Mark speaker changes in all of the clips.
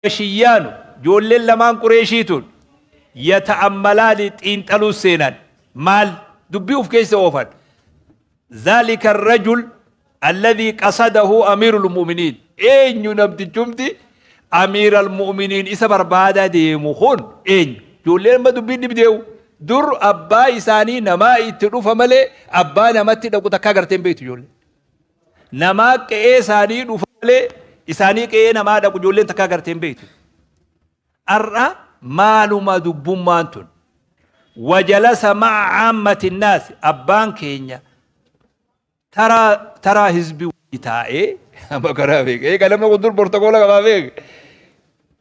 Speaker 1: Shiyyaanu ijoolleen lamaan Qureeshii tun yata'ammalaani xiinxaluu seenan. Maal dubbii uf keessa oofan? Zaalika rajul alladhii qasadahu amiirul mu'miniin. Eenyu namtichumti amiiral mu'miniin isa barbaadaa deemu kun eenyu? Ijoolleen amma dubbiin dhibdeewu. Dur abbaa isaanii namaa itti dhufa malee abbaa namatti dhaqu takkaa gartee hin beektu ijoolleen. Namaa qe'ee isaanii dhufa malee isaanii qe'ee namaa dhaqu ijoolleen takkaa gartee hin beektu. Har'a maaluma dubbummaan tun? Wajalasa ma'a caammati naasi, abbaan keenya taraa taraa hizbii wajji taa'ee amma karaa beeka. Eega namni kun dur bortokoola qabaa beeka.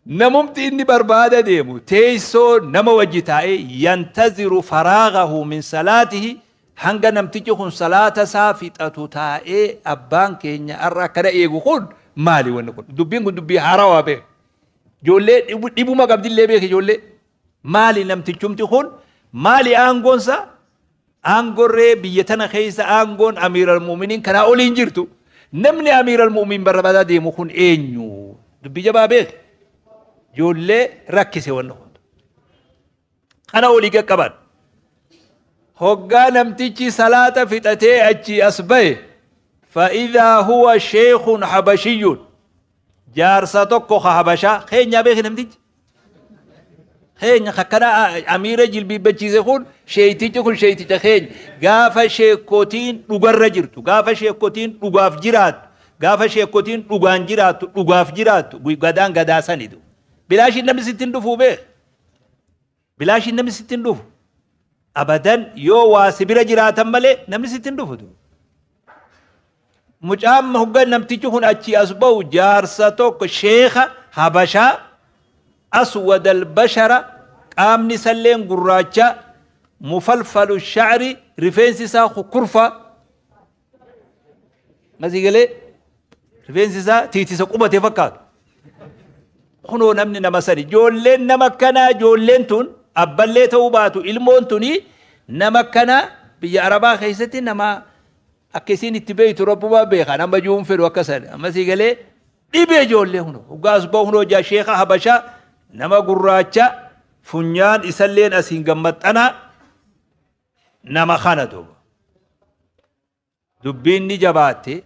Speaker 1: Namumti inni barbaada deemu teessoo nama wajji taa'ee yantaziru faraagahu min salaatihi, hanga namtichi kun salaata isaa fixatu taa'ee abbaan keenya har'a akkana eegu kun maali wanni kun? Dubbiin kun dubbii haarawaa beeka. Ijoollee dhibuma qabdillee beeka ijoollee. Maali namtichumti kun? Maali aangoonsa? Aangorree biyya tana keessa aangoon amiiral mu'miniin kanaa olii hin jirtu. Namni amiiral mu'min barbaadaa deemu kun eenyu? Dubbii jabaa beeka. Ijoollee rakkise wanni kun. Kana olii qaqqaban. Hoggaa namtichi salaata fixatee achii as bahe, fa'idaa huwa sheekun habashiyyuun, jaarsa tokko ka habashaa keenyaa beeki. Namtichi keenya akkana amiira jilbiibbachiise kun, sheeytichi kun sheeyticha keenya. Gaafa sheekotiin dhugarra jirtu, gaafa sheekotiin dhugaaf jiraattu, gaafa sheekotiin dhugaan jiraattu, dhugaaf jiraattu, gadaan gadaa sanitu bilaashiin namni sitti hin dhufuu beek. Bilaashiin namni sitti hin dhufu abadan, yoo waa si bira jiraatan malee namni sitti hin dhufu. Mucaan hoggan namtichi kun achii as ba'u, jaarsa tokko, sheeka habashaa, aswadal bashara, qaamni isalleen gurraacha, mufalfalu sha'ri, rifeensi isaa kukurfa masii galee, rifeensi isaa tiitisa qubate fakkaatu. Kunoo namni nama sani. Ijoolleen nama akkanaa, ijoolleen tun abballee ta'uu baatu, ilmoon tuni nama akkanaa biyya arabaa keessatti nama akka isiin itti beeytu rabbumaa beekan. Amma juun fedhu akka san amma sii galee dhibee. Ijoollee hunoo hoggaa as bahu, hunoo jaa sheeka habashaa nama gurraacha, funyaan isalleen asiin gammaxxanaa, nama kana duuba dubbiin ni jabaatte.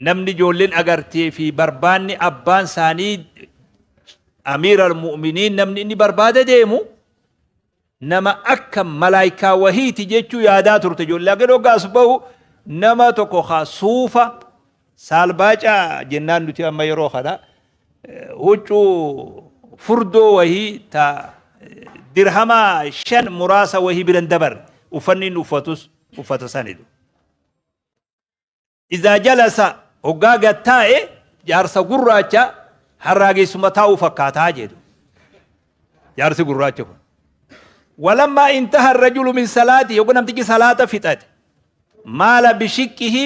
Speaker 1: Namni ijoolleen agartee fi barbaanni abbaan isaanii amiir al-mu'miniin, namni inni barbaada deemu nama akka malaayikaa wahiiti jechuu yaadaa turte ijoollee. Akka hoggaa as bahu nama tokko haa suufa saalbaacaa jennaan nuti amma yeroo kana, huccuu furdoo wahii ta dirhama 5 muraasa wahii biran dabarre uffanni inni uffatus uffata sanidu. Izaa jalasa, hoggaa gad taa'e, jaarsa gurraacha harraageessuma taa'uu fakkaataa jedhu. Jaarsi gurraacha kun. Walammaa intaha rajulu min salaati, yogguu namtichi salaata fixate, maala bishiqqihi,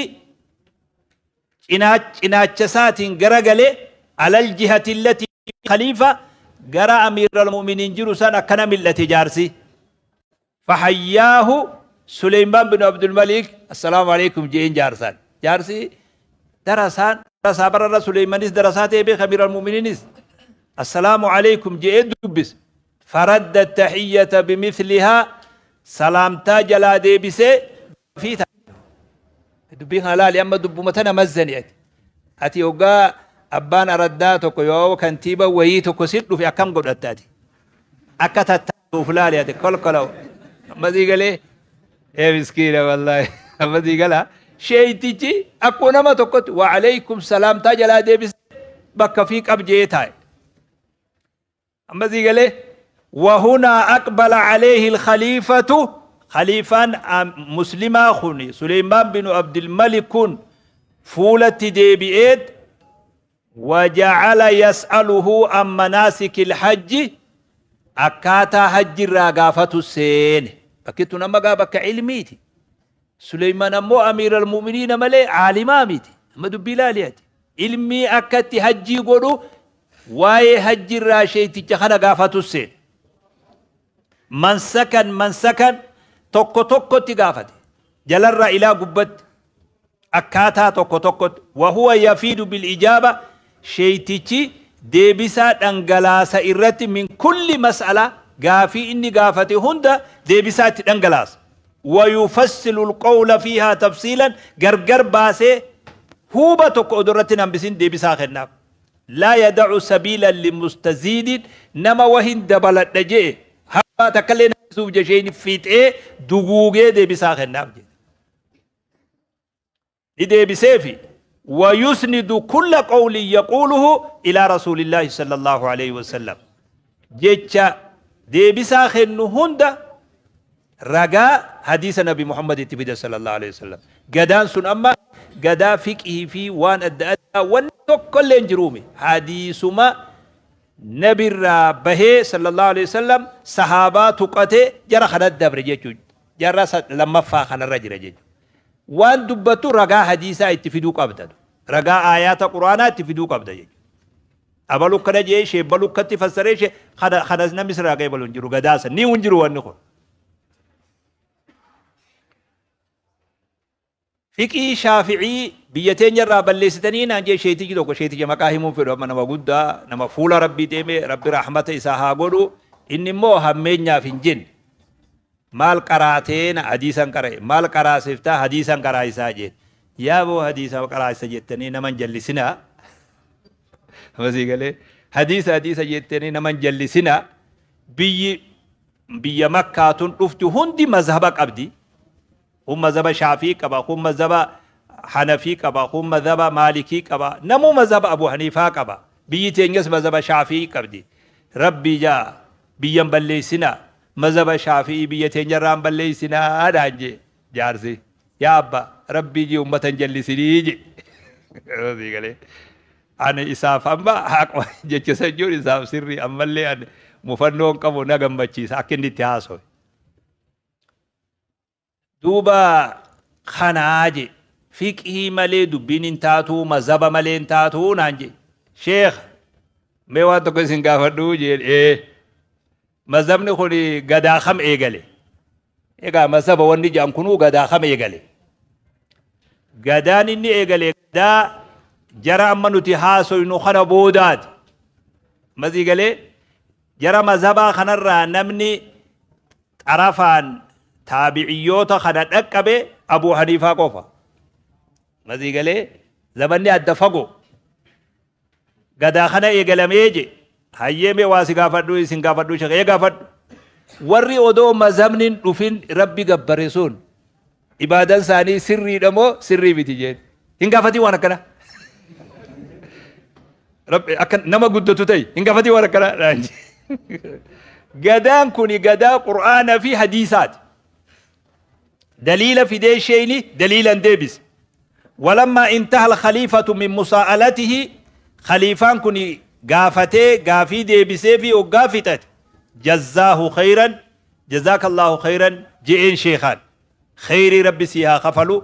Speaker 1: cinaacha isaatiin garagalee, alal jihati allati khaliifa, gara amiiral mu'miniin jiru san akkana mil'ate jaarsi. Fahayyaahu Suleymaan bin Abdulmalik, assalaamu alaikum jeen jaarsaan. Jaarsi darasaan darasaa bararra Suleymanis darasaa ta'e beeka, amiiral mu'miniinis. Assalaamu alaikum je'ee dubbise. Faradda tahiyyata bimithlihaa, salaamtaa jalaa deebisee fi dubbii kana laali. Amma dubbuma tana mazzani ati. Ati hoggaa abbaan araddaa tokko yoo kantiiba wayii tokko si dhufe akkam godhatta ati? Akka tattaa'uuf laali ati kolkolaw. Amma sii galee ee miskiina wallaahi, amma sii galaa. Sheeytichi akkuma nama tokkotti wa alaykum salaamtaa jalaa deebisee bakka fi qabjee taa'e. Amma sii galee. وهنا أقبل عليه الخليفة، خليفان مسلما خني سليمان بن عبد الملك كن فولت ديبئت، وجعل يسأله عن مناسك الحج، akkaataa hajji irraa gaafatu seene. Bakki nama gaa bakka ilmiiti. Suleymaan ammoo amiira almu'miniina malee caalimaa miti. Amma dubbii ilaali ati. Ilmii akkatti hajjii godhu, waa'ee hajji irraa sheeyticha kana gaafatu seene. Mansakan mansakan tokko tokkotti gaafate. Jalarraa ilaa gubbatti. Akkaataa tokko tokkotti. Wahuwa yafiidu bil ijaaba, sheeytichi Deebisaa dhangalaasa irratti min kulli mas'ala gaafii inni gaafate hunda deebisaa itti dhangalaasa. Wayufassilu alqawla fiihaa tafsiilan gargar baasee huuba tokko odoo irratti hin hambisin deebisaa kennaaf. Laa yada'u sabiilan limustaziidin nama wahin dabaladha je'e hambaa takkallee hambisuuf jesheen fixee duguugee deebisaa kennaaf jedhe. Ni deebiseefi wayusnidu kulla qawlin yaquuluhu ilaa rasuulillaahi sallallahu alaihi wasallam jecha deebisaa kennu hunda ragaa hadiisa nabi Muhammad itti fida sallallahu alaihi wasallam. Gadaan sun amma gadaa fiqhii fi waan adda addaa wanni tokkollee hin jiruumi. Hadiisuma nabirraa bahee sallallahu alaihi wasallam sahaabaa tuqatee jara kanatti dabre jechuudha. Jarra lammaffaa kanarra jira jechuudha. Waan dubbattu ragaa hadiisaa itti fiduu qabda. Ragaa aayaata quraanaa itti fiduu qabda jechuudha. Abalu kana jee ishee balu akkatti fassaree ishee kana kana namni sirraa qeebalu hin jiru gadaasa ni hin jiru wanni kun. Fiqii Shaafi'ii biyya teenya irraa balleessitanii naan jee sheetichi tokko sheeticha maqaa himuun fedhu amma nama guddaa nama fuula rabbii deeme rabbi rahmata isaa haa godhu inni immoo hammeenyaaf hin jenne maal qaraatee na hadiisan qara'e maal qaraasiftaa hadiisan qaraa'isaa jeen yaa boo hadiisa qaraasisa jettanii nama hin jallisinaa masii galee hadiisa hadiisa jettanii nama hin jallisinaa biyyi biyya makkaatun dhuftu hundi mazhaba qabdi. Kun mazhaba Shaafii qaba, kun mazhaba Hanafii qaba, kun mazhaba Maalikii qaba, namuu mazhaba Abu Haniifaa qaba. Biyyi teenyas mazhaba Shaafii qabdi. Rabbii jaa biyyan balleessinaa, mazhaba Shaafii biyya teenyarraa hin balleessinaa dhaan jee jaarsi. Yaa abba rabbii jee ummata hin jallisinii jee. Sii galee. Ani isaaf amma haquma jecha san jiru isaaf sirrii ammallee ani mufannoo hin qabu na gammachiisa akka inni itti haasawe. Duuba kanaa je fiqhii malee dubbiin hin taatuu mazhaba malee hin taatuu naan je. Sheekh mee waan tokko isin gaafadhuu jeen ee mazhabni kun gadaa kam eegale? Egaa mazhaba wanni jedhan kunuu gadaa kam eegale? Gadaan inni eegale gadaa jara amma nuti haasoynu kana boodaati. Mazii galee jara mazhabaa kanarraa namni xarafaan taabiciyyoota kana dhaqqabe Abuu Haniifaa qofa. Mazii galee zamanni adda fagoo. Gadaa kana eegalamee je hayyee mee waa si gaafadhu isin gaafadhu shaqee gaafadhu. Warri odoo mazhabni hin dhufin rabbi gabbare sun ibaadan isaanii sirriidha moo sirrii miti jeen. Hin gaafatiin waan akkana. Rabbi akka nama guddatu ta'e hin gaafatiin waan akkana. Gadaan kuni gadaa Qur'aana fi hadiisaati. Daliila fidee sheeyni daliilan deebise. Walammaa intaha al-khaliifatu min musaa'alatihi khaliifaan kun gaafatee gaafii deebisee fi hoggaa fixate jazzaahu khayran jazaakallahu khayran je'een sheekhaan khayrii rabbi sii haa kafalu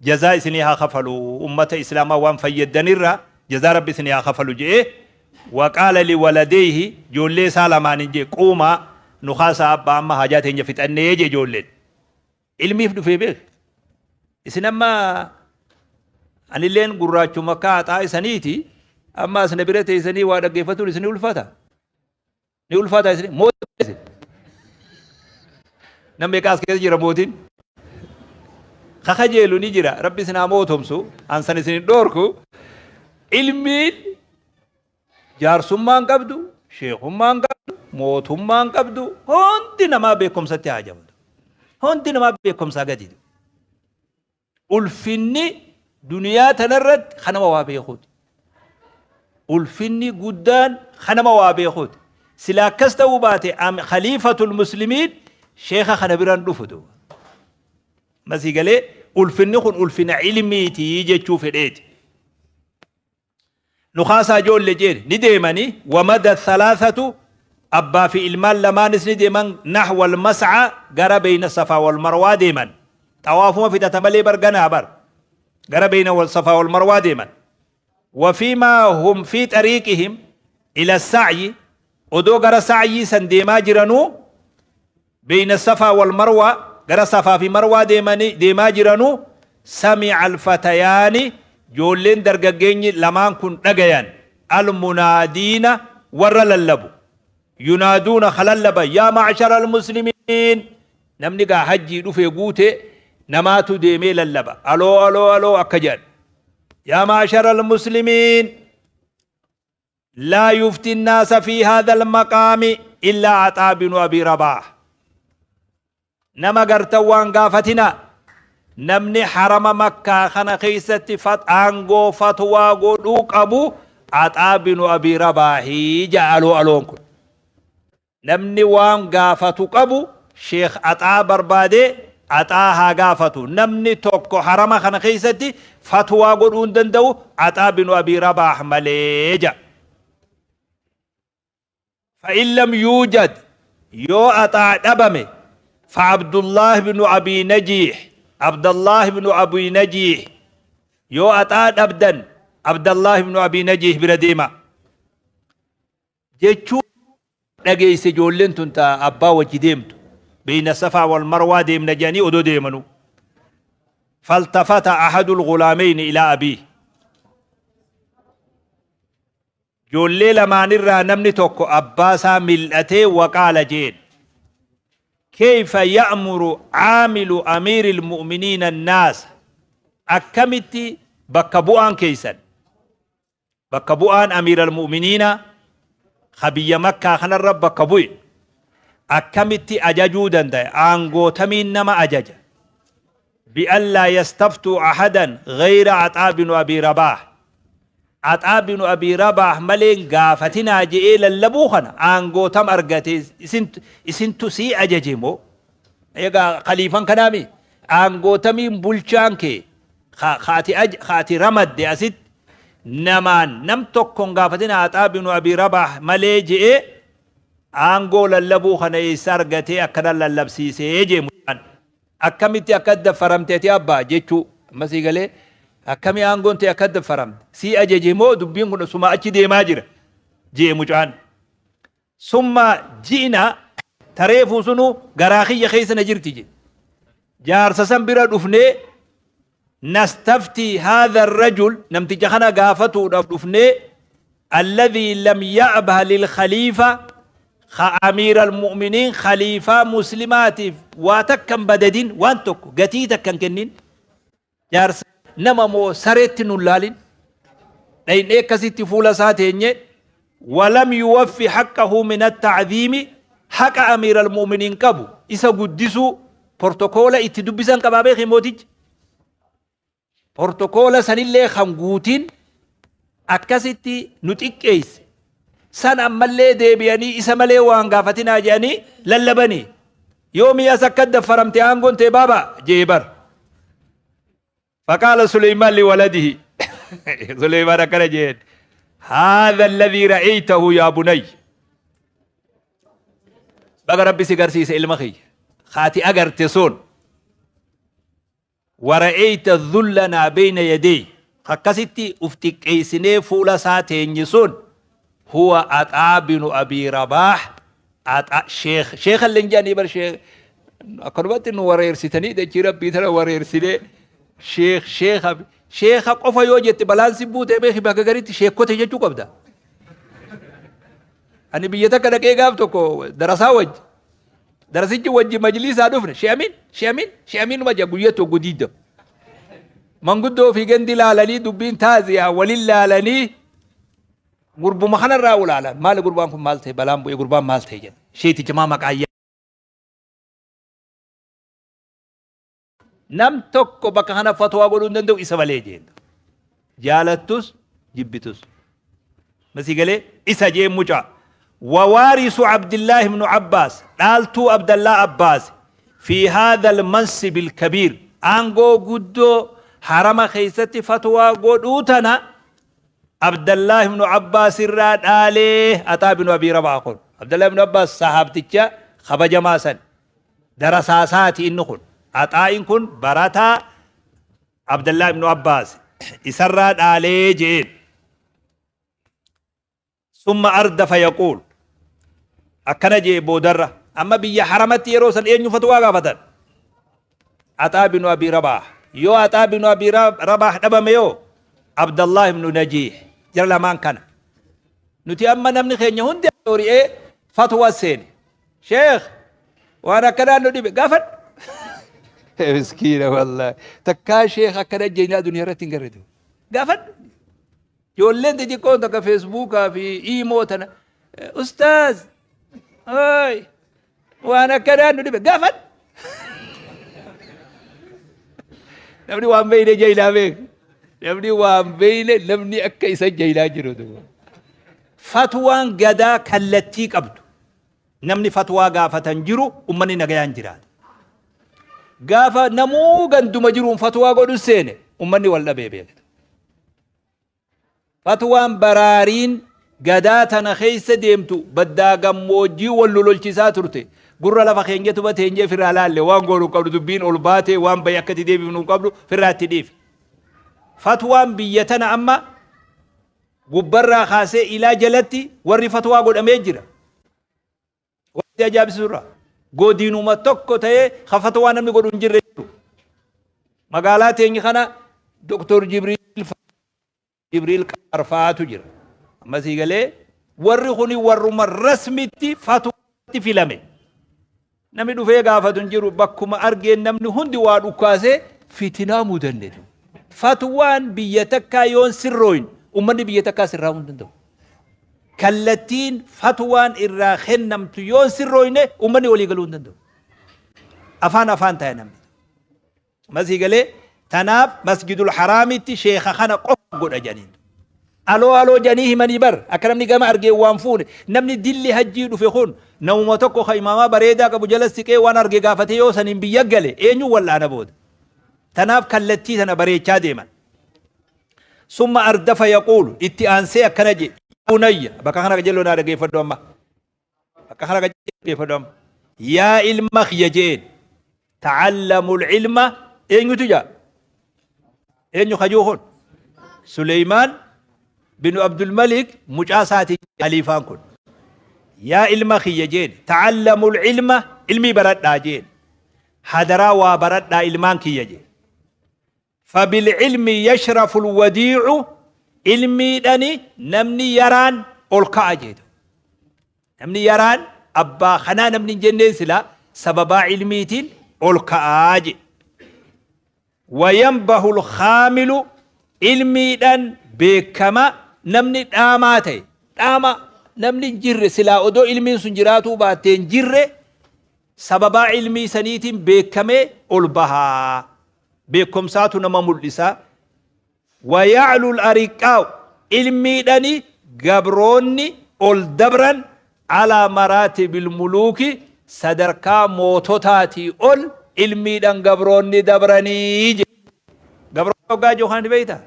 Speaker 1: jazaa isinii haa kafalu ummata islaamaa waan fayyaddanirraa jazaa rabbi isinii haa kafalu je'ee waqaala liwaladeyhi ijoollee isaa lamaanin jee quumaa nu kaasaa abbaa amma haajaa teenya fixannee jee ijoolleen ilmiif dhufee beek isin amma anilleen gurraachuma akka haxaa isaniiti amma as na bira teessanii waa dhaggeeffatuun isin ulfaata ni ulfaata isin mootii isin namni meeqa as keessa jira mootiin kakajeelu ni jira rabbi isin haa mootomsu ansan isin hin dhoorku ilmiin jaarsummaan qabdu sheekummaan qabdu mootummaan qabdu hundi namaa beekumsatti haajamtu hundi namaa beekumsaa gadi ulfinni duniyaa tanarratti kanama waa beekuuti. Ulfinni guddaan kanama waa beekuuti. Sila akkas ta'uu baate khaliifatul muslimiin sheeka kana biraan dhufu duuba. Masii galee ulfinni kun ulfina ilmiiti jechuu fedheeti. Nu kaasaa ijoollee jeen ni deemanii wamada thalathatu abbaa fi ilmaan lamaanis ni deeman nahwa almas'a gara beeyna safaa wal marwaa deeman. Xawaafuma fixata malee bar ganaa bar gara beeyna wal safaa wal marwaa deeman. Wafiimaa hum fi xariiqihim ila sa'yi odoo gara sa'yii san deemaa jiranuu beeyna safaa wal marwaa gara safaa fi marwaa deemanii deemaa jiranuu sami'a alfatayaani ijoolleen dargaggeenyi lamaan kun dhagayan Almunaadiina, warra lallabu. Yunaaduuna, ka lallaban, yaa ma'shara almuslimiin. Namni gaa hajjii dhufee guute namaatu deemee lallaba. Aloo aloo aloo akka jedhan. Yaa ma'shara almuslimiin, laa yufti nnaasa fi haadha almaqaami illaa Axaa binu Abii Rabaah. Nama gartan waan gaafatinaa. Namni harama Makkaa kana keessatti aangoo fatwaa godhuu qabu Axaa binu Abii Rabaahi ja'a aloo aloon kun. Namni waan gaafatu qabu Sheekh Axaa barbaadee Axaa haa gaafatu. Namni tokko harama kana keessatti fatwaa godhuu hin danda'u Axaa binu Abii Rabaah malee ja'a. Fa'in lam yuujad, yoo Axaa dhabame, fa'Abdullaah bnu Abii Najiih, Abdallaah bnu Abii Najiih, yoo Axaa dhabdan Abdallaah bnu Abii Najiih bira deemaa jechuu dhageeyse. Ijoolleen tun ta abbaa wajji deemtu beeyna Safaa wal Marwaa deemna jedhanii odoo deemanuu, faltafata ahadul ghulaamayni ilaa abiih, Ijoollee lamaanirraa namni tokko abbaa isaa mil'atee, waqaala je'een, Keyfa ya'muru caamilu amiiril mu'miniina annaasa, akkamitti bakka bu'aan keessan, bakka bu'aan amiiral mu'miniinaa ka biyya Makkaa kanarra bakka bu'e, akkamitti ajajuu dandaya, aangoo tamiin nama ajaja, bi'allaa yastaftuu ahadan ghayra Axaa binu Abii Rabaah, Axaa binu Abii Rabaah malee hin gaafatinaa je'ee lallabuu kana aangoo tam argate? Isintu sii ajaje moo? Egaa khaliifan kanaami, aangoo tamiin bulchaan kee ka ati ramadde asitti namaan nam tokko hin gaafatinaa Axaa binu Abii Rabaah malee je'ee aangoo lallabuu kana eessa argatee akkana lallabsiisee jee mucaan. Akkamitti akka daffaramte ati abbaa jechuu amma sii galee? Akkami aangoon ta'e akka daffaramte sii ajaje moo? Dubbiin kun suma achi deemaa jira jee mucaan. Summa ji'na tareefuu sunu garaa kiyya keessa na jirti je. Jaarsa san bira dhufnee, nastaftii haadha rajul, namticha kana gaafatuudhaaf dhufnee, alladhii lam ya'bah lil khaliifa, ka amiiral mu'miniin, khaliifaa muslimaatiif waa takka hin badadin, waan tokko gatii takka hin kennin, jaarsa nama moo sareetti nun laalin, dhaynee akkasitti fuula isaa teenye, walam yuwaffi haqqahu min at-ta'dhiimi, haqa amiiral mu'miniin qabu isa guddisuu, portokoola itti dubbisan qabaa beeki mootichi, portokoola sanillee kan guutin akkasitti nu xiqqeesse san, ammallee deebi'anii isa malee waan gaafatinaa jedhanii lallabanii, yoomii as akka daffaramte aangoon tee baaba jee bar. Faqaala Suleymaan liwaladihi, Suleymaan akkana jeen, haadha alladhii ra'aytahu yaa bunay, baga Rabbi si garsiise ilma kiyya, kaati agarte sun, wara'ayta dhullanaa bayna yadayhi, akkasitti uf xiqqeessinee fuula isaa teenye sun, huwa Axaa binu Abii Rabaah. Axaa sheekh, sheekha illee hin jedhanii bar, sheekh akkanumatti nu wareersitanii, dachii Rabbii tana wareersinee, sheekh sheekha sheekha qofa yoo jette balaan si buutee beeki. Bakka garitti sheekkote jechuu qabda. Ani biyya takka dhaqee gaaf tokko darasaa wajji, darasichi wajji majliisaa dhufne, she'amin she'amin she'amin numa jedha guyyaa tokko diidam. Manguddoo fi gandi laalanii dubbiin taaziyaa walin laalanii gurbuma kanarraa ulaalan, maali gurbaan kun, maal ta'e, balaan bu'ee, gurbaan maal ta'e jedhe, sheeticha maa maqaa nam tokko bakka kana fatwaa godhuu hin danda'u isa malee jeen, jaalattus jibbitus masii galee isa jeen mucaa. Wawaarisu Abdillaahi ibnu Abbaas, dhaaltuu Abdallaa Abbaas, fi haadha almansib alkabiir, aangoo guddoo harama keessatti fatwaa godhuu tana Abdallaa ibnu Abbaas irraa dhaalee Axaa ibnu Abii Rabaa kun. Abdallaa ibnu Abbaas sahaabticha kabajamaa san darasaasaati inni kun. Axaa'in kun barataa Abdallaa ibnu Abbaas, isarraa dhaalee jeen. Summa ardafa yaquul, akkana jee boodarra, amma biyya haramatti yeroo san eenyu fatwaa gaafatan? Axaa binu Abii Rabaah. Yoo Axaa binu Abii Rabaah dhabame yoo Abdallah ibnu Najiih, jara lamaan kana. Nuti amma namni keenya hundi hori'ee fatwa seene. Sheekh, waan akkanaan nu dhibe gaafadhu. Miskiina wallaahi. Takkaa sheekh akkana jeenyaa duniyaa irratti hin garreetu. Gaafadhu. Ijoolleen xixiqqoon takka Feesbuukaa fi iimoo tana, ustaaz, ooy, waan akkanaan nu dhibe gaafadhu. Namni waan beeyne jailaa beeka. Namni waan beeyne namni akka isa jailaa jiru. Fatwaan gadaa kallattii qabdu. Namni fatwaa gaafatan jiru ummanni nagayaan jiraata. Gaafa namuu ganduma jiruun fatwaa godhu seene, ummanni wal dhabee beekta. Fatwaan baraariin gadaa tana keessa deemtu baddaa gammoojjii wal lololchisaa turte. Gurra lafa keenyatuma teenyee firraa laalle, waan goonu hin qabdu, dubbiin ol baatee waan bahe akka itti deebifnu hin qabdu, firraa itti dhiife. Fatwaan biyya tana amma gubbarraa kaasee ilaa jalatti warri fatwaa godhamee jira. Wanti ajaa'ibsiisu irraa godinuma tokko ta'ee ka fatwaa namni godhu hin jirre jiru. Magaalaa teenyi kana Dr. Jibriil Qarfaatu jira. Amma sii galee, warri kuni warruma rasmitti fatwaatti filame. Namni dhufee gaafatu hin jiru, bakkuma argeen namni hundi waa dhukkaasee fitinaa mudanne. Fatwaan biyya takkaa yoon sirrooyin, ummanni biyya takkaa sirraa'uu hin danda'u. Kallattiin fatwaan irraa kennamtu yoon sirrooyne, ummanni walii galuu hin danda'u. Afaan afaan ta'e namni. Masii galee, tanaaf Masjidul Haraamitti sheeka kana qofa godha jedhaniin. Aloo aloo jedhanii himanii bar, akka namni gama argee waan fuune, namni dilli hajjii dhufe kun namuma tokko ka imaamaa bareedaa qabu jala siqee waan arge gaafatee yoo saniin biyya gale eenyu wal'aana booda. Tanaaf kallattii tana bareechaa deeman. Summa ardafa yaquulu, itti aansee akkana jedhe: bunayya, bakka kana qajeeloo naa dhaggeeffadhu amma. Bakka kana dhaggeeffadhu amma. Yaa ilma kiyya jeen, ta'allamul ilma. Eenyutu jaa? Eenyu kajuu kun? Suleymaan binu Abdulmalik mucaa isaati khaliifaan kun. Yaa ilma kiyya jeen, ta'allamul ilma, ilmii baradhaa jeen. Hadaraa waa baradhaa ilmaan kiyya jeen. Fabililmi yashraful wadiicu, ilmiidhani namni yaraan ol ka'a jeetu. Namni yaraan abbaa kanaa namni hin jenneen silaa sababaa ilmiitiin ol ka'aa jedhe. Wayanbahul khaamilu, ilmiidhaan beekama namni dhaamaa ta'e. Dhaama namni hin jirre silaa odoo ilmiin sun jiraatuu baattee hin jirre, sababaa ilmii saniitiin beekamee ol bahaa. Beekumsaatu nama mul'isa. Wayaclul ariqqaa'u, ilmiidhani gabroonni ol dabran, alaa maraatibil muluuki, sadarkaa moototaatii ol ilmiidhan gabroonni dabranii jedhe. Gabroonni hoggaa jiru kana ni beektaa?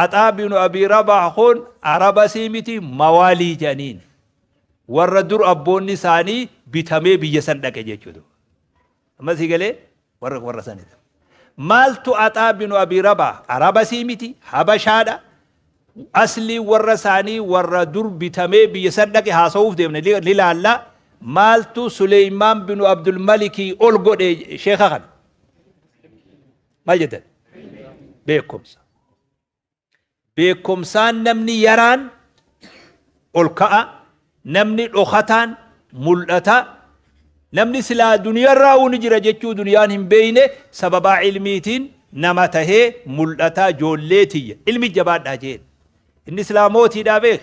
Speaker 1: Axaa binu Abii Rabaah kun Araba sii miti, mawaalii jedhaniin. Warra dur abboonni isaanii bitamee biyya san dhaqe jechuudha. Amma sii galee, warra sanidha. Maaltu Axaa binu Abii Rabaah Araba sii miti, Habashaadha. Aslii warra isaanii warra dur bitamee biyya san dhaqe haasa'uuf deemne ni laalla. Maaltu Suleymaan binu Abdulmalikii ol godhe sheeka kana? Maal jettan? Beekumsa. Beekumsaan namni yaraan ol ka'a, namni dhokataan mul'ata, namni silaa duniyarraa ni jira jechuu duniyaan hin beeyne sababaa ilmiitiin nama tahee mul'ata. Ijoollee tiyya, ilmi jabaadhaa jeen. Inni silaa mootiidhaa beek.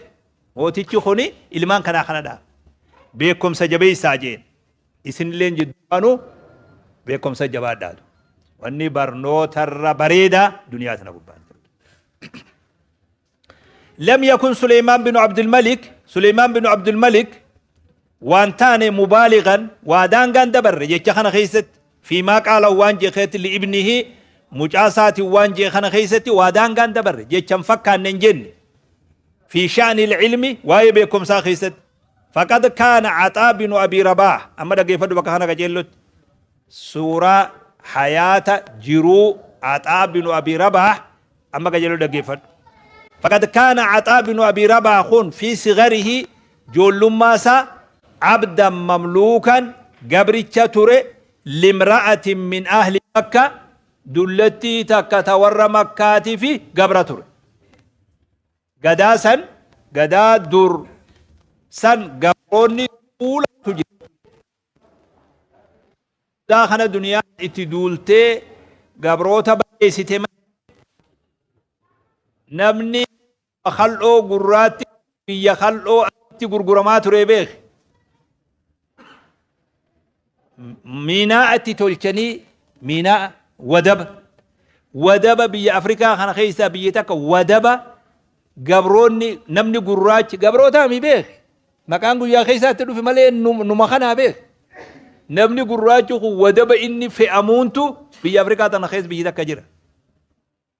Speaker 1: Mootichi kuni ilmaan kanaa kanadha. Beekumsa jabeessaa jeen. Isinilleen jidduudhaanuu beekumsa jabaadhaatu. Wanni barnootarra bareedaa duniyaa tana gubbaa hin jirtu. Lam yakun Suleymaan binu Abdulmalik, Suleymaan binu Abdulmalik waan taane mubaaligan, waa daangaan dabarre jecha kana keessatti, fiimaa qaala, waan jeekeetti, li'ibnihi, mucaa isaatiin waan jee kana keessatti waa daangaan dabarre jecha hin fakkaanne hin jenne. Fi sha'ni ilmi, waa'ee beekumsaa keessatti. Faqad kaana Axaa binu Abii Rabaah, amma dhaggeeffadhu bakka kana qajeellotti. Suuraa hayaata jiruu Axaa binu Abii Rabaah amma qajeello dhaggeeffadhu. Faqad kaana Axaa binu Abii Rabaah kun fi sigarihi, joollummaa isaa, abdan mamluukan, gabricha ture, limra'atin min ahli Makka, dullattii takka ta warra Makkaatii fi gabra ture. Gadaa san gadaa dur San gabroonni duulatu jira. Kana duniyaa itti duultee gabroota balleessite, namni kal'oo gurraatti biyya kal'oo itti gurguramaa ture beek. Miinaa itti tolchanii, miinaa wadaba, wadaba biyya Afrikaa kana keessaa biyya takka wadaba gabroonni, namni gurraachi gabrootaa mi beek. Maqaan guyyaa keessaatti dhufe malee numa kanaa beek. Namni gurraachi kun wadaba inni fe'amuuntu biyya Afrikaa tana keessa biyyi takka jira.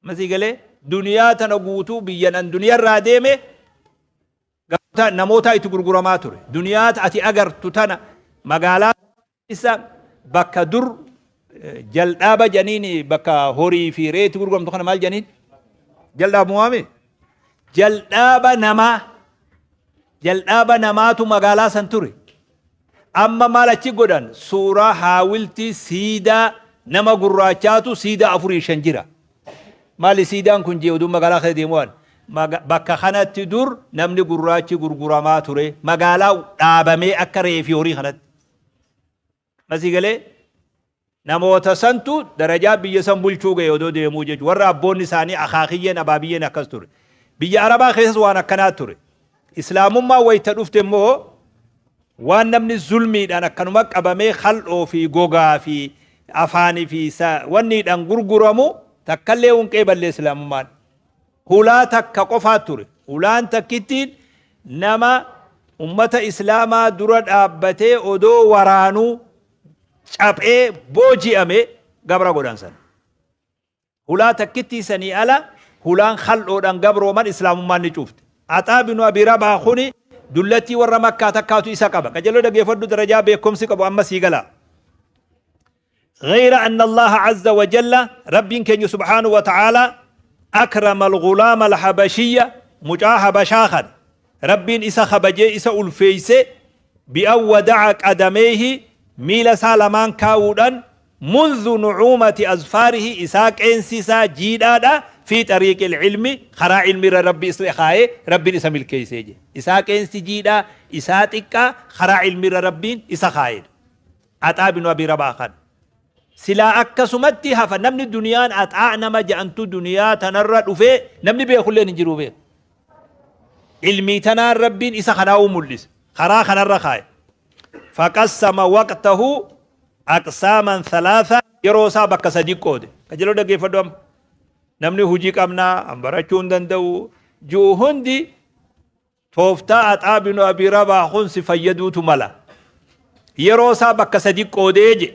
Speaker 1: Masii galee duniyaa tana guutuu biyyan an duniyaarraa deeme namoota itti gurguramaa ture. Duniyaa ati agartu tana magaalaa isa bakka dur jal'aaba janiin, bakka horii fi reetti gurguramtu kana maal janiin? Jal'aabu waame? Jal'aaba namaa, jal'aaba namaatu magaalaa san ture. Amma maal achi godhan? Suuraa haawiltii siidaa nama gurraachaatu siidaa afurii shan jira. Maali siidaan kun jee? Oduu magaalaa keessa deemu waan bakka kanatti dur namni gurraachi gurguramaa ture, magaalaa dhaabamee akka reefi horii kanatti. Masii galee namoota santu darajaa biyya san bulchuu ga'e odoo deemuu jechuudha. Warra abboonni isaanii akaakiyyeen abaabiyyeen akkas ture. Biyya Arabaa keessas waan akkanaa ture. Islaamummaa wayita dhufte immoo waan namni zulmiidhaan akkanuma qabamee kal'oo fi gogaa fi afaanii fi wanniidhaan gurguramu takkallee hunqee ballee islaamummaan. Hulaa takka qofaa ture. Hulaan takkittiin nama ummata islaamaa dura dhaabbatee odoo waraanuu caphee booji'ame gabra godhan sana. Hulaa takkittii sanii ala hulaan kal'oodhaan gabrooman islaamummaan ni cufte. Axaa binu Abi Rabaa kuni dullattii warra Makkaa takkaatu isa qaba. Qajeeloo dhageeffadhu, darajaa beekumsi qabu amma sii gala. غير أن الله عز وجل، رب كن سبحانه وتعالى، أكرم الغلام الحبشية، mucaa habashaa kana Rabbiin isa kabajee isa ulfeeyse، بأن وضع قدميه، miila isaa lamaan kaa'uudhaan، منذ نعومة أظفاره، isaa qeensi isaa jiidhaadha، في طريق العلم، karaa ilmi irra Rabbi isa kaa'ee Rabbiin isa milkeessee jira. Isaa qeensi jiidhaa isaa xiqqaa karaa ilmi irra Rabbiin isa kaa'ee. Axaa binu Abi Rabaa kana. Silaa akkasumatti hafa namni duniyaan axaa nama ja'antu duniyaa tanarra dhufee namni beekulleen hin jiru beeku. Ilmii tanaan Rabbiin isa kanaa'uu mul'ise. Karaa kanarra kaa'e. فقسم وقته أقساما ثلاثة، yeroo isaa bakka sadi qoode. Kajeloo dhaggeeffadhu amma. Namni hujii qabnaa, an barachuu hin danda'u. Ji'u hundi tooftaa Axaa binu Abii Rabaa kun si fayyaduutu mala. Yeroo isaa bakka sadi qoodee je.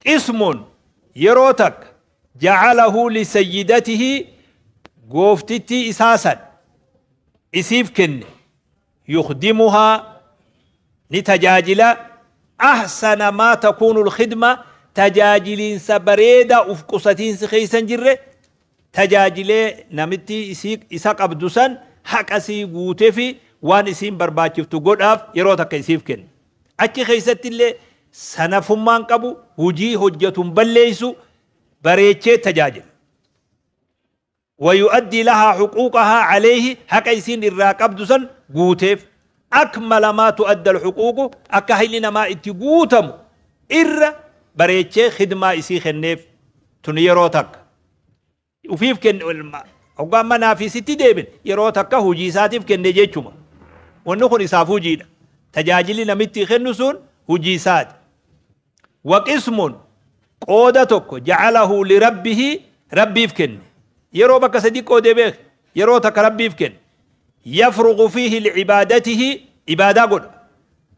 Speaker 1: قسم، yeroo takka، جعله لسيدته، gooftittii isaa san isiif kenne، يخدمها، ni tajaajila، أحسن ما تكون الخدمة، tajaajiliinsa bareedaa uf qusatiinsi keeysan jirre tajaajilee namitti isa qabdu san haqa sii guutee fi waan isiin barbaachiftu godhaaf yeroo takka isiif kenne. Achi keessatti illee sanafummaan qabu, hujii hojjetuun balleeysu, bareechee tajaajila. ويؤدي لها حقوقها عليه، haqa isiin irraa qabdu san guuteef، أكمل ما تؤدى الحقوق، akka hayli namaa itti guutamu irra bareechee khidmaa isii kenneef. Tun yeroo takka ufiif kenne. Hoggaa manaa fi sitti deebin, yeroo takka hujii isaatiif kenne jechuma. Wanni kun isaaf hujiidha. Tajaajilli namitti kennu sun hujii isaati. وقسم، qooda tokko، جعله لربه، rabbiif kenne. Yeroo bakka sadi qoodee beek. Yeroo takka rabbiif kenne، يفرغ فيه لعبادته، ibaadaa godha،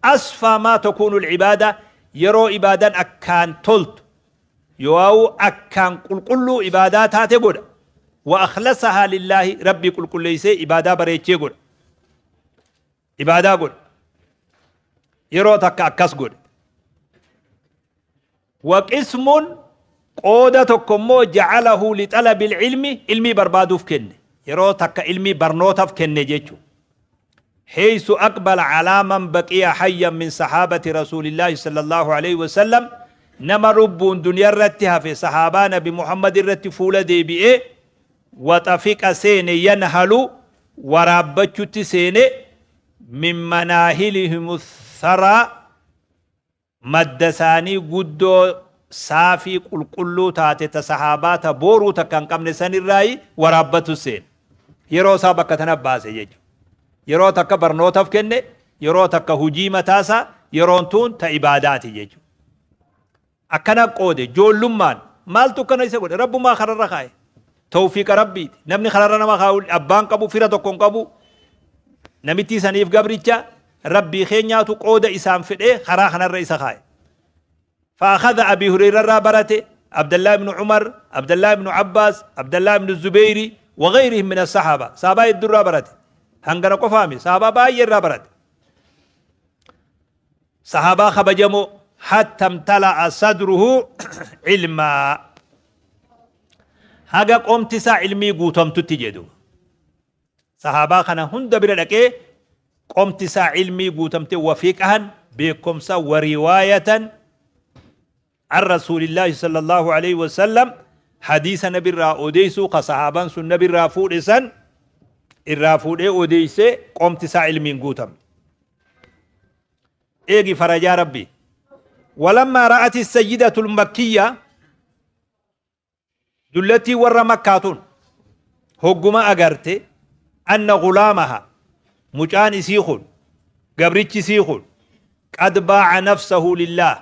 Speaker 1: أصفى ما تكون العبادة، yeroo ibaadaan akkaan toltu yoo akkaan qulqulluu ibaadaa taate godha، وأخلصها لله، rabbii qulqulleeysee ibaadaa bareechee godha, ibaadaa godha. Yeroo takka akkas godhe. وقسم، qooda tokko immoo، جعله لطلب العلم، ilmii barbaaduuf kenne. Yeroo takka ilmii barnootaaf kenne jechuudha. حيث أقبل على من بقي حيا من صحابة رسول الله صلى الله عليه وسلم، nama lubbuun duniyaa irratti hafe sahaabaa Nabi Muhammad irratti fuula deebi'ee، وطفق، seene، ينهل، waraabbachutti seene. Min manaahilihim tharaa, madda isaanii guddoo saafii qulqulluu taate ta sahaabaa ta booruu takka hin qabne sanirraayi waraabbatu seene. Yeroo isaa bakka tana baase jechuudha. Yeroo takka barnootaf kenne, yeroo takka hujii mataasaa, yeroon tuun ta ibaadaati jechuudha. Akkana qoode joollummaan maaltu akkana isa godhe? Rabbumaa kararra kaa'e. Tawfiiqa Rabbiiti. Namni kararra nama kaa'u abbaan qabu, fira tokko hin qabu. Namittii saniif gabricha Rabbii keenyaatu qooda isaan fedhee karaa kanarra isa kaa'e. Fa'akhadha Abii Hureyrarraa barate, Abdallaa ibnu Umar, Abdallaa ibnu Abbaas, Abdallaa ibnu Zubeeyri, wa ghayrihim min as-sahaaba. Sahaabaa hedduurraa barate. Hangana qofaami, sahaabaa baay'ee irraa barate. Sahaabaa kabajamoo hatta imtala'a sadruhu ilmaa. Haga qomti isaa ilmii guutamtutti jedhu. Sahaabaa kana hunda bira dhaqee qomti isaa ilmii guutamte wa fiqhan beekumsa wa riwaayatan an rasuulillaahi sallallahu alaihi wasallam hadiisa nabirraa odeessuu ka sahaabaan sun nabirraa fuudhe san irraa fuudhee odeessee qomti isaa ilmiin guutamte. Eegi farajaa Rabbii. Walammaa ra'ati sayyidatul makkiyya Dullattiin warra Makkaa tun hogguma agarte anna gulaamaha mucaan isii kun gabrichi isii kun qad baa'a nafsahu lillaah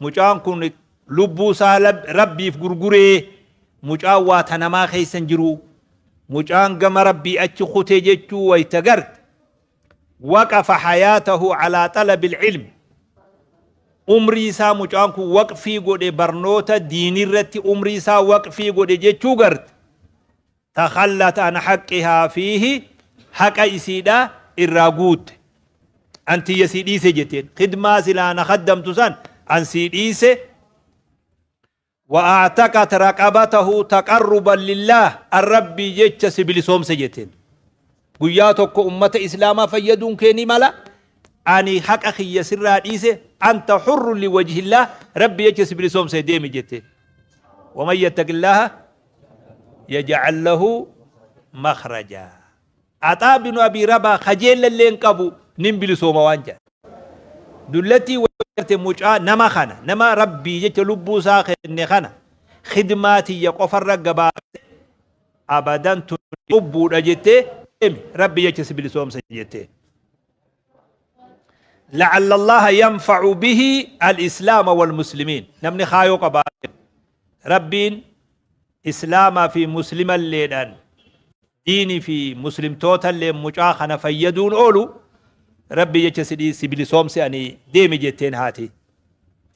Speaker 1: mucaan kun lubbuu isaa Rabbiif gurguree mucaan waa ta namaa keessa hin jiru mucaan gama Rabbii achi kute jechuu wayta garte waqafa hayaatahu alaa xalabil ilm umrii isaa mucaan kun waqfii godhe barnoota diinirratti umrii isaa waqfii godhe jechuu garte takhallat an haqqihaa fiihi haqa isiidha irraa guutte an tiyya sii dhiise jetteen khidmaa silaa na khaddamtu san an sii dhiise Wa a'taqat raqabatahu taqarruban lillaah an Rabbii jecha si bilisoomse jetteen. Guyyaa tokko ummata Islaamaa fayyaduun kee ni mala, ani haqa kiyya sirraa dhiise, anta hurrun liwajhillaah, Rabbii jecha si bilisoomse deemi jetteen. Waman yattaqillaaha yaj'al lahu makhrajaa. Axaa binu Abii Rabaa kajeella illee hin qabu nin bilisooma waan jedhan. Dullattii wayarte mucaa nama kana nama Rabbii jecha lubbuu isaa kenne kana khidmaa tiyya qofarra gabaabse abadan tun cubbuudha jettee deemi Rabbii jecha si bilisoomsa jettee. La'alla Allaha yanfa'u bihi al-islaama wal muslimiin. Namni kaayoo qabaate Rabbiin islaamaa fi muslimalleedhaan diini fi muslimtootalleen mucaa kana fayyaduun oolu Rabbi jecha si si bilisoomse ani deemi jetteen haati.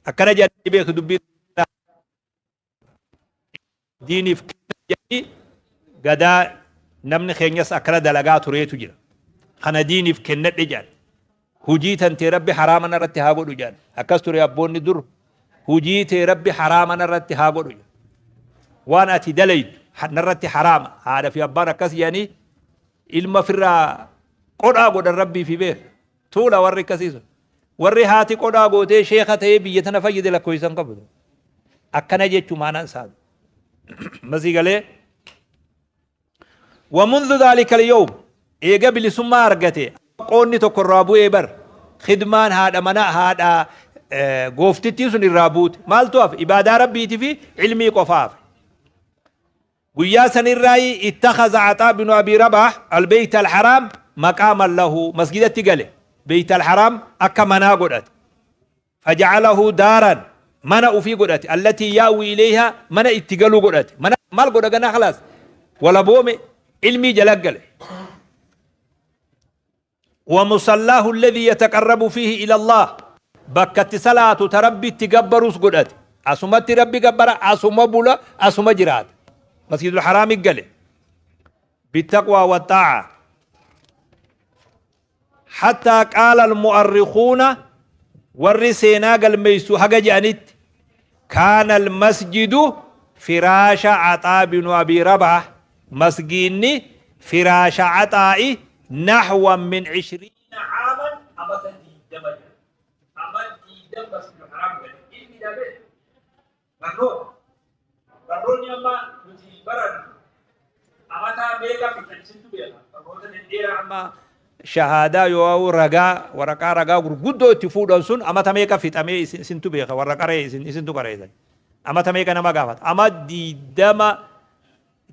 Speaker 1: Akkana jedhanii beektu dubbii diiniif jedhanii gadaa namni keenyas akkana dalagaa tureetu jira. Kana diiniif kennadhe jedhan. Hujii tantee Rabbi haraama narratti haa godhu jedhan. Akkas ture abboonni dur. Hujii tee Rabbi haraama narratti haa godhu jedhan. Waan ati dalaydu narratti haraama. Haadha fi abbaan akkas jedhanii ilma firraa qodhaa godhan Rabbii fi beeka. Tuula warri akkasii sun. Warri haati qodhaa gootee sheeka ta'ee biyya tana fayyade lakkoofsa hin qabu. Akkana jechuu maanaan isaa. Masii galee. ومنذ ذلك اليوم eega bilisummaa argate qoonni tokko irraa bu'ee bar khidmaan haadha mana haadha gooftittii sun irraa buute maaltu hafe ibaadaa rabbiitii fi ilmii qofa hafe guyyaa sanirraayi ittakhadha Axaa binu Abii Rabaah al-Beyt al-Haraam maqaaman lahu masgidatti gale Beyt al-Haraam akka manaa godhate Faja'alahu daaran mana ufii godhate allatii ya'wii ilayhaa mana itti galu godhate mana maal godha ganaa khalaas walaboome ilmii jala gale wa musallaahu alladhii yataqarrabu fiihi ila Allah bakka itti salaatu ta rabbi itti gabbarus godhate asumatti rabbi gabbara asuma bula asuma jiraata masjidul haraami gale bittaqwaa wa xaa'a Hattaa qaala al-mu'arrikhuuna warri seenaa galmeessu haga je'anitti kaana al-masjidu firaasha Axaa binu Abii Rabaah masgiinni firaasha Axaa'i nahwan min 20 caaman amata 20 jedhan. Amat 20 masjidul haraam gale. Ilmi dhabe barnoota. Barnoonni amma nuti barannu amataa meeqa fixan isintu beeka. Barnoota dhedheeraa amma Shahaadaa yoo ragaa waraqaa ragaa gurguddoo itti fuudhan sun amata meeqa fixamee isintu beeka, warra qaree isintu qareessan. Amata meeqa nama gaafata? Ama 20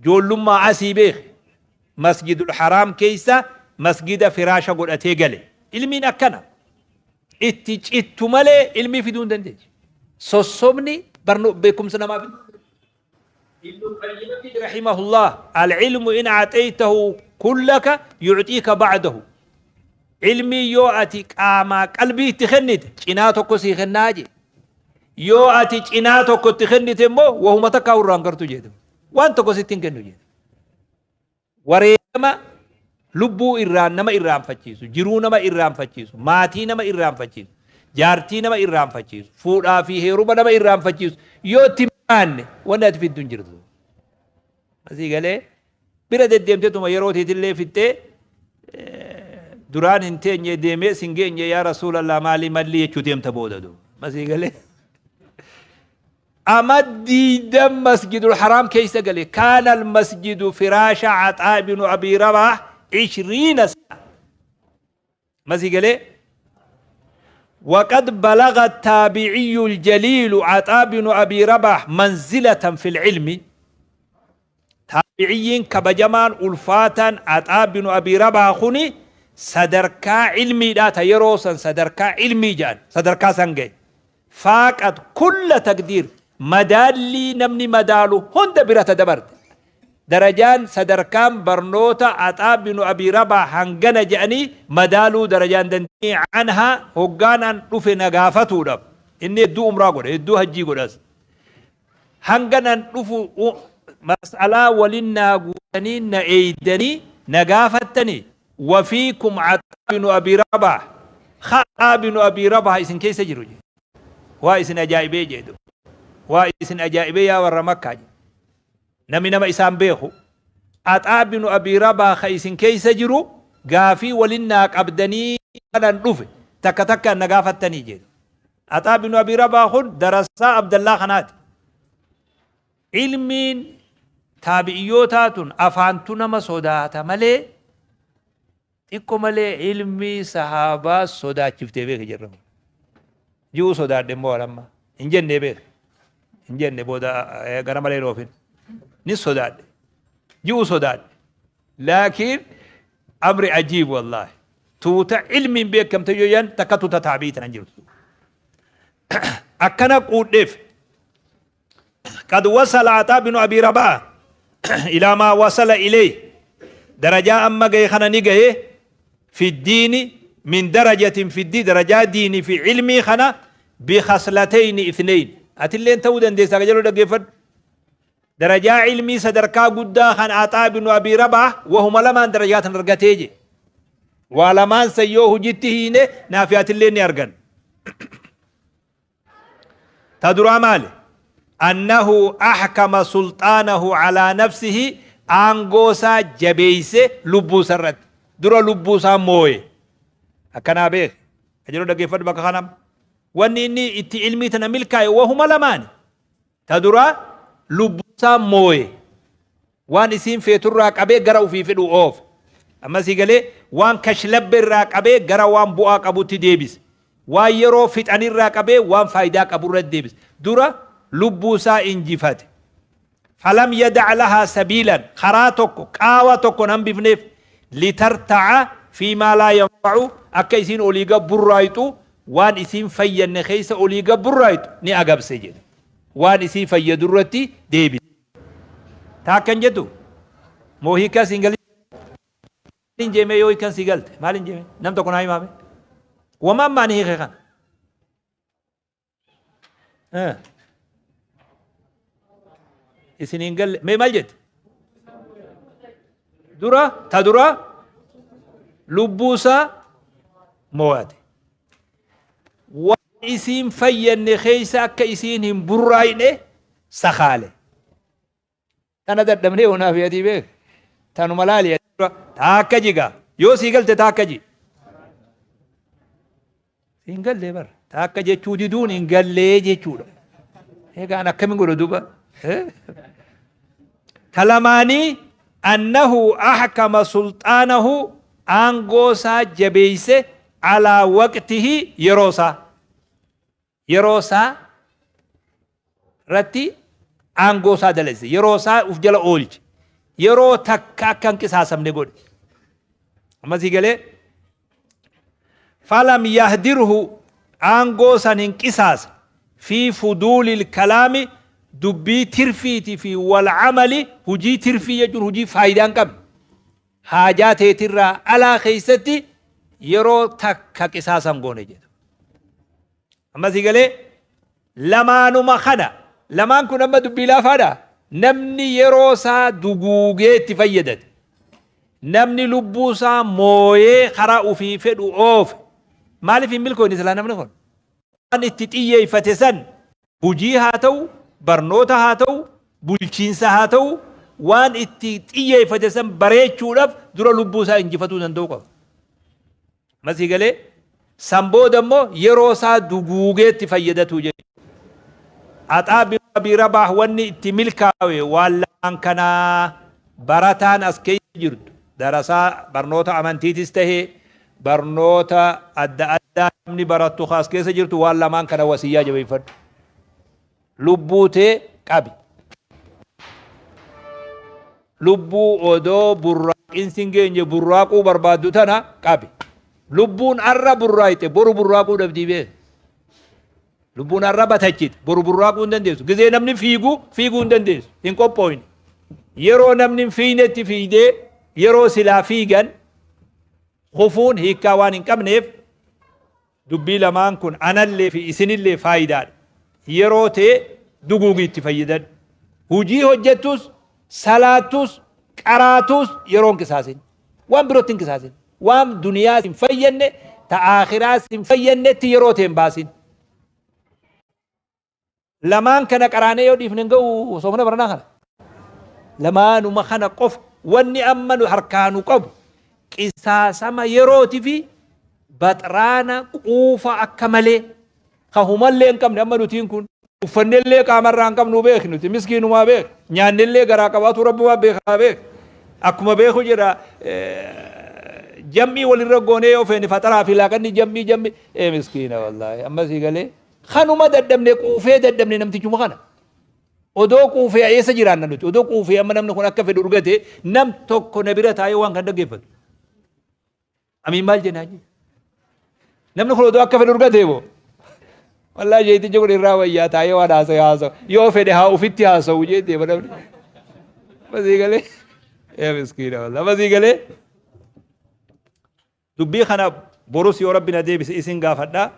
Speaker 1: ijoollummaa asii beeke. Masjidul Haraam keessa masgida firaasha godhatee gale. Ilmiin akkana. Itti cittu malee ilmii fiduu hin dandeessu. Sossobni beekumsa namaa fiduu. Ibnul Qayyim rahimahullah, al-ilmu in a'taytahu kullaka yu'tiika ba'dahu. Ilmii yoo ati qaamaa qalbii itti kennite cinaa tokko sii kennaa jee. Yoo ati cinaa tokko itti kennite immoo wahuma takkaa irraan gartu jedhu. Waan tokko sitti hin kennu jedhu. Wareegama lubbuu irraan nama irraanfachiisu, jiruu nama irraanfachiisu, maatii nama irraanfachiisu, jaartii nama irraanfachiisu, fuudhaa fi heeruma nama irraanfachiisu yoo itti baanne wanni ati fiddu hin jirtu. Asii galee bira deddeemtetuma yeroo teetillee fixxee duraan hin teenye deemee sin geenye yaa Rasuulallah maalii malli jechuu deemta booda duuba. Asii galee. Ama 20 Masjidul Haraam keessa gale. Kaana al-masjidu firaasha Axaa ibnu Abii Rabaah 20 sana. Masii galee. وقد بلغ التابعي الجليل عطاء بن أبي رباح منزلة في العلم. تابعيين كبجمان ألفاتا عطاء بن أبي رباح خني صدركا علمي لا تيروسا صدركا علمي جان صدركا سنجي فاقت كل تقدير مدالي نمني مدالو هند برة دبرت درجان صدركان برنوتا عطاء بن أبي رباح هنغنا جاني مدالو درجان دنتي عنها هقانا رفنا نغافتو دب إني دو أمرا قد دو هجي قد هنغنا رفو مسألة ولنا قوتني نعيدني نغافتني وفيكم عطاء بن أبي رباح خطاء بن أبي رباح إسن كيس جروجي وإسن أجائبي جيدو وإسن أجائبي يا ور مكة نمي نما إسان بيخو عطاء بن أبي رباح إسن كيس جرو غافي ولنا قبدني أنا نروف تك تك نغافتني جيدو عطاء بن أبي رباح درسا عبد الله خنات علمين تابعيوتاتون أفانتون ما صداتا ملي xiqqoo malee ilmi sahaabaa sodaachiftee beeke jedhamu. Ji'uu sodaadhe immoo amma hin jenne beeke. Hin jenne booda gara malee oofin. Ni sodaadhe. Ji'uu sodaadhe. Laakiin amri ajiib wallaahi. Tuuta ilmiin beekamte yoo yan takka tuuta taabii tanan jirtu. Akkana quudheef. قد وصل عطاء بن أبي رباح إلى ما وصل إليه درجة أما جاي خنا نجاي في الدين من درجة في الدين درجة ديني في علمي خنا بخصلتين اثنين أتلين تودن دي سجلوا دقيفر درجة علمي صدركا قدا خن عطاء بن أبي رباح وهم لما درجات رجتيجي ولما سيوه جتهين نافيات اللين يرجن تدرى مالي أنه أحكم سلطانه على نفسه أنغوسا جبيسة لبوسا رد درا لبوسا موي أكنا بيخ أجلو دقيفة بك خانم واني إني إتي علمي تنملكاي وهما لمان تدرا لبوسا موي وان إسين في تراك أبي قرأوا في فدو أوف أما سيقالي وان كشلب الراك أبي قرأ وان بؤاك أبو تديبس وان يرو فتعني الراك أبي وان فايداك أبو رد ديبس درا لبوسا انجفات فلم يدع لها سبيلا خراتك قاوتك نمبفنف لترتع فيما لا ينفع أكيسين أوليغا برايتو وان إسين فين نخيس أوليغا برايتو ني أقب سجد وان إسين فيدرتي ديبي تاكن جدو موهيكا سنجل جيمي يوي كان سيغلت مالين جيمي نم تكون هاي مامي وما ماني خيخان إسنين قال ما مالجد درا تدرا لبوسا مواد وإسين فين خيسا كإسينهم براينه سخالة أنا دمني هنا في أدي بيك تانو ملالي تاكجيغا يوسي قلت تاكجي إن قال لي بر تاكجي تشودي دون إن قال لي جي تشودا هيك أنا كم نقول دوبا كلاماني أنه أحكم سلطانه Aangoo isaa jabeeyse alaa waqtihi yeroo isaa. Yeroo isaa irratti aangoo isaa dalase. Yeroo isaa uf jala oolche. Yeroo takka akka hin qisaasamne godhe. Amma sii galee? Falam yahdirhu aangoo san hin qisaasne fi fuduulil kalaami dubbii tirfiiti fi wal amali hujii tirfii jechuun hujii faayidaa hin qabne haajaa teetirraa alaa keessatti yeroo takka qisaasa hin goone jedha. Amma sii galee? Lamaanuma kana lamaan kun amma dubbii laafaadha. Namni yeroo isaa duguugee itti fayyadate namni lubbuu isaa mooyee karaa ufii fedhu oofe maaliif hin milkooyne silaa namni kun? Waan itti xiyyeeffate san hujii haa ta'u, barnoota haa ta'u, bulchiinsa haa ta'u waan itti xiyyeeffate san bareechuudhaaf dura lubbuu isaa injifatuu danda'uu qaba. Amma sii galee? San booda immoo yeroo isaa duguugee itti fayyadatuu jechuudha. Axaa bin Abii Rabaah wanni itti milkaawe waan lamaan kanaa barataan as keessa jirtu darasaa barnoota amantiitis tahe barnoota adda addaa namni barattu ka as keessa jirtu waan lamaan kana wasiyyaa jabeeffadhu. Lubbuu tee qabi. Lubbuu odoo burraaqinsi hin geenye burraaquu barbaaddu tana qabi. Lubbuun arra burraayxe boru burraaquu dhabdii beeki. Lubbuun arra batachite boru burraaquu hin dandeessu. Gizee namni fiigu fiiguu hin dandeessu. Hin qophooyne. Yeroo namni hin fiignetti fiigdee yeroo silaa fiigan kufuun hiikkaa waan hin qabneef dubbii lamaan kun anallee fi isinillee faayidaadha. Yeroo tee duguugii itti fayyadadhu. Hujii hojjettus, salaattus, qaraatus yeroo hin qisaasin. Waan birootti hin qisaasin. Waan duniyaa sin fayyadne, ta aakhiraa sin fayyadnetti yeroo tee hin baasin. Lamaan kana qaraanee yoo dhiifne hin ga'u soomana baranaa kana. Lamaanuma kana qofa wanni amma nu harkaa nu qabu qisaasama yerooti fi baxraana quufa akka malee ka humallee hin qabne amma nutiin kun uffannellee qaamarraa hin qabnu beek nuti miskiinumaa beek nyaannellee garaa qabaatu rabbumaa beekaa beek akkuma beeku jedha jam'ii walirra goonee yoo feene faxaraa fi laaqanni jam'ii jam'ii ee miskiina wallaahi amma sii galee Kanuma dadhabne quufee dadhabne namtichuma kana. Odoo quufee eessa jiraanna nuti? Odoo quufee amma namni kun akka fedhu urgate nam tokko na bira taa'ee waan kan dhaggeeffatu. Amiin maal jennaa jee? Namni kun odoo akka fedhu urgatee boo? Wallaahi jeetichi kun irraa wayyaa taa'ee waan haasa'e haasa'u. Yoo fedhe haa ofitti haasa'u jee deema namni. Masii galee. Yaa miskiina wallaahi. Masii galee. Dubbii kana borus yoo Rabbi na deebise isin gaafadha.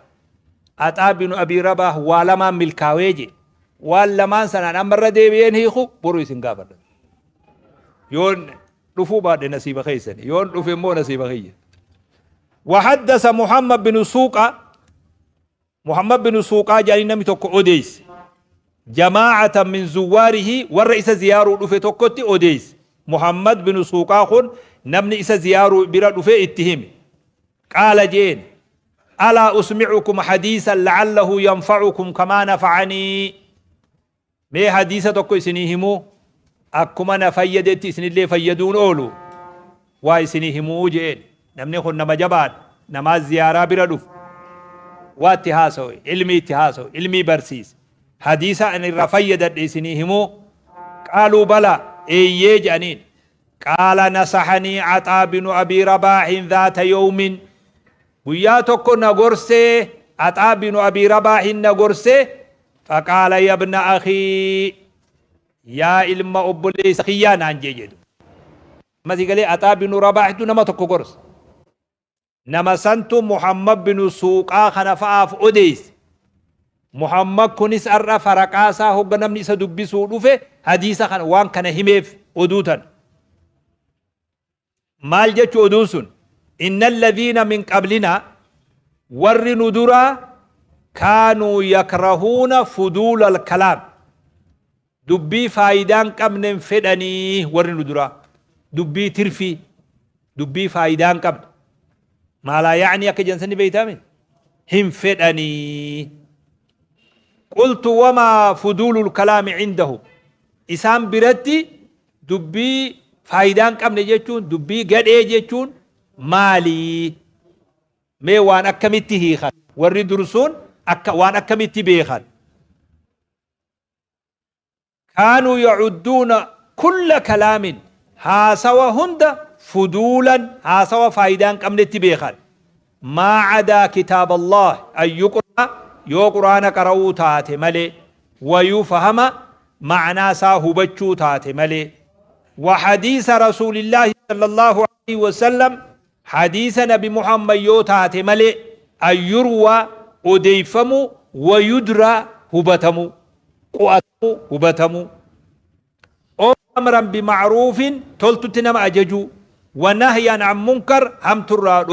Speaker 1: Axaa binu Abii Rabaah waa lamaan milkaawee jee. Waan lamaan sanaan amma irra deebi'een hiiku boru isin gaafadha. Yoon dhufuu baadhe nasiiba keessani. Yoon dhufe immoo nasiiba kiyya. وحدث محمد بن سوقة Muhammad binu Suuqaa jedhanii namni tokko odeeyse. Jamaa'atan min zuwaarihi warra isa ziyaaruu dhufe tokkotti odeeyse. Muhammad binu Suuqaa kun namni isa ziyaaruu bira dhufe itti hime. Qaala je'een, Alaa usmi'ukum hadiisan la'allahu yanfa'ukum kamaa nafa'anii. Mee hadiisa tokko isinii himuu akkuma na fayyadetti isinillee fayyaduun oolu waa isinii himuu je'een. Namni kun nama jabaadha. Namaa ziyaaraa bira dhufu. Waa itti haasawe, ilmii itti haasawe, ilmii barsiise. Hadiisa ani irraa fayyadadhe isinii himuu. Qaaluu balaa, eeyyee je'aniin. Qaala nasahanii Axaa binu Abii Rabaahin dhaata yawmin. Guyyaa tokko na gorsee, Axaa binu Abii Rabaahin na gorsee, Faqaala yabna akhii yaa ilma obboleessa kiyyaa naan jee jedhu. Amma sii galee Axaa binu Rabaahtu nama tokko gorsa. Nama santu Muhammad binu Suuqaa kana fa'aaf odeesse. Muhammad kunis har'a faraqaa isaa hogga namni isa dubbisuu dhufe hadiisa kana waan kana himeef oduu tana. Maal jechu oduun sun? Inna alladhiina min qablinaa warri nu duraa kaanuu yakrahuuna fuduula alkalaam dubbii faayidaa hin qabne hin fedhanii warri nu duraa dubbii tirfii dubbii faayidaa hin qabne maalaa yaa'nii akka jedhan sanni beeytaami hin fedhanii qultu wamaa fuduulul kalaami cindahu isaan biratti Dubbii faayidaa hin qabne jechuun, dubbii gadhee jechuun Maali? Mee waan akkamitti hiikan? Warri dursuun akka waan akkamitti beekan? Kaanuu yacudduuna kulla kalaamin haasawa hunda fuduulan haasawa faayidaa hin qabnetti beekan. Maa cadaa kitaaba Allaah an yuqra'a yoo Qur'aana qara'uu taate malee, wa yufhama ma'naa isaa hubachuu taate malee, wa hadiisa Rasuulillaahi sallallaahu aleyhi wa sallam hadiisa Nabi Muhammad yoo taate malee, an yurwaa odeeyfamuu, wa yudraa hubatamuu, qu'atamuu, hubatamuu. Ow amran bima'ruufin toltutti nama ajajuu, wa nahyan an munkar hamturraa.